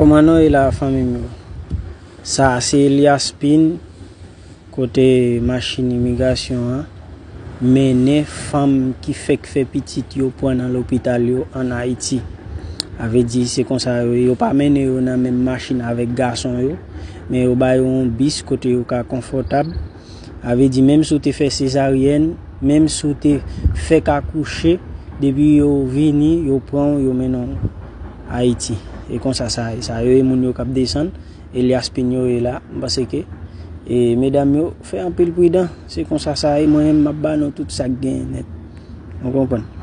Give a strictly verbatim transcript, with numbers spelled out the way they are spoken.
Kòman nou ye la, fanmi m yo? Sa a se Elias Pin, kote machin imigrasyon an mennen fanm ki fèk fè pitit yo pran nan lopital yo ann Ayiti. A vle di, se konsa yo ye. Yo pa mennen yo nan menm machin avèk gason yo, men yo ba yo yon bis kote yo ka konfòtab. A vle di, menm si w te fè sezaryèn, menm si w te fèk akouche, depi yo vini, yo pran w, yo mennen w Ayiti. E konsa sa ye. Sa yo e moun yo k ap desann. Elias Pin yo ye la. M panse ke, e, medam yo, fè anpil pridan. Se konsa sa ye. Mwen menm, m ap ba nou tout sa k genyen nèt. Nou konprann?